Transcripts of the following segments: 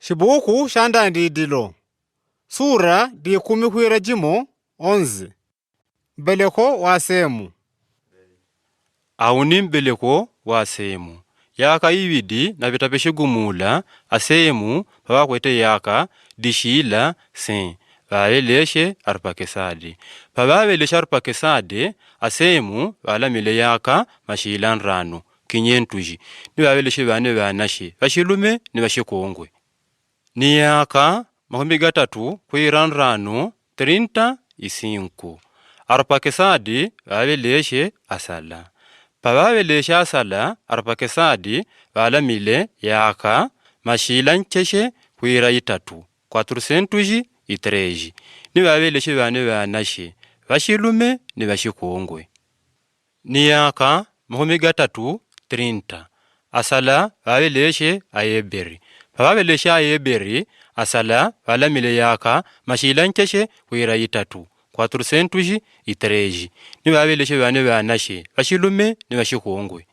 Shibuku sha ndandidilo sura dikumi kwira jimo 11 mbeleko wa Semu. Awu ni mbeleko wa Semu. Yaka ibidi na vitapeshigumula asemu pavakwete yaka dishila sen vaveleshe Arupakesadi. Pavaveleshe Arupakesadi asemu valamile yaka mashila nrano kinyentuji ni vaveleshe vane vanashe vashilume ni vashikongwe. Ni yaka 30 kwira nrano 35 Arupakesadi vaveleshe Asala. Pavaveleshe Asala Arupakesadi valamile yaka mashila ncheshe kwira itatu 403 ni vaveleshe vane vanashe vashilume ni vashikongwe. Ni yaka 30 Asala vaveleshe Aeberi. Pavaveleshe Aeberi Asala valamile yaka mashila ncheshe kwira itatu 403 ni vaveleshe vane vanashe vashilume ni vashikongwe.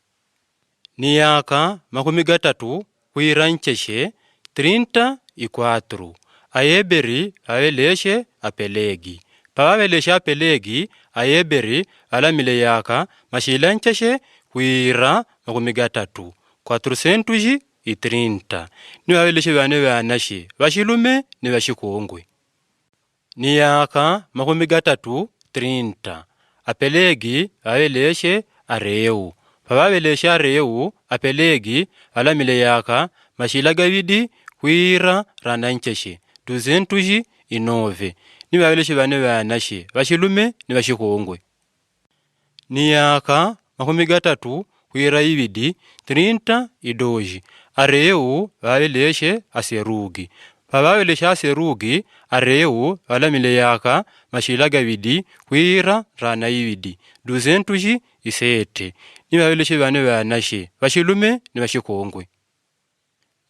Ni yaka 30 kwira ncheshe 34 Aeberi vaveleshe Apelegi. Pavaveleshe Apelegi Aeberi valamile yaka mashila ncheshe kwira 30 430 ni vaveleshe vane vanashe vashilume ni vashikongwe. Ni yaka 30 Apelegi vaveleshe Areu. Pavaveleshe Areu Apelegi valamile yaka mashila gavidi kwira rana ncheshe 209 ni vaveleshe vane vanashe vashilume ni vashikongwe. Ni yaka 30 kwira ibidi 32 Areu vaveleshe Aserugi. Pavaveleshe Aserugi Areu valamile yaka mashila gavidi kwira rana ibidi 207 ni vaveleshe vane vanashe vashilume ni vashikongwe.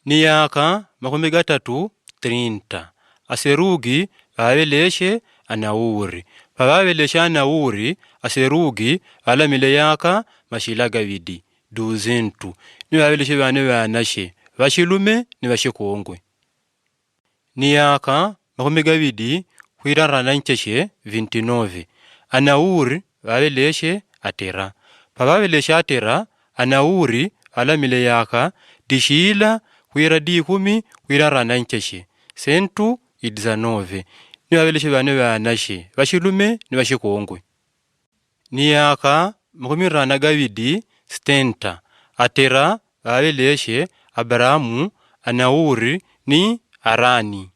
Ni yaka 30 Aserugi vaveleshe Anauri. Pavaveleshe Anauri Aserugi valamile yaka mashila gavidi 200 ni vaveleshe vane vanashe vashilume ni vashikongwe. Ni yaka 20 kwira rana ncheshe 29 Anauri vaveleshe Atera. Pavaveleshe Atera Anauri valamile yaka dishila kwira 10 kwira rana ncheshe 119 ni vaveleshe vane vanashe vashilume ni vashikongwe. Ni yaka 42 70 Atera vaveleshe Abrahamu, Anauri ni Arani.